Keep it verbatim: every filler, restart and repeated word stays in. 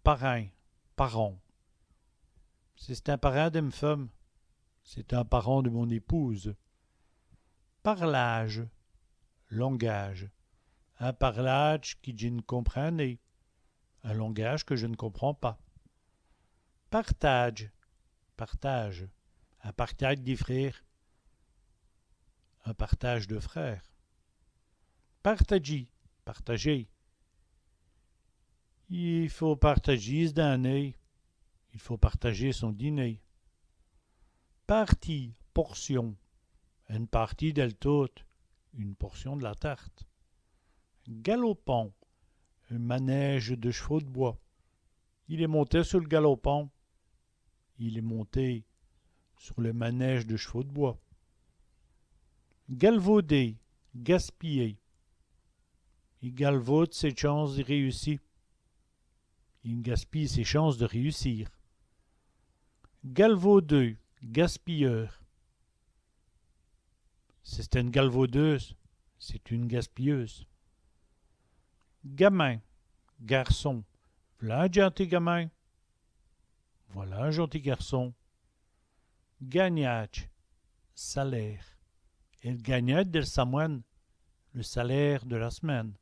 Parin, parent. C'è-st-in parin dè m' feume. C'est un parent de mon épouse. Parlâdje, langage. In parlâdje qui dji n' comprind nén. Un langage que je ne comprends pas. Partâdje, partage. In partâdje di frére. Un partage de frères. Partadjî, partager. I faut partadjî s' din.ner. Il faut partager son dîner. Pârtîye, portion. Ène pârtîye dèl taute, une portion de la tarte. Galopant, un manège de ch'vaus d' bwès. Il èst monté su l' galopant. Il est monté sur le manège de ch'vaus d' bwès. Galvauder, gaspiller. I galvaude sès tchances di réussi. Il gaspille ses chances de réussir. Galvaudeû, gaspilleur. C'è-st-ène galvaudeûse, c'est une gaspilleuse. Gamin, garçon. V'là in djinti gamin. Voilà un gentil garçon. Gagnâdje, salaire. El gagnâdje dèl samwène, le salaire de la semaine.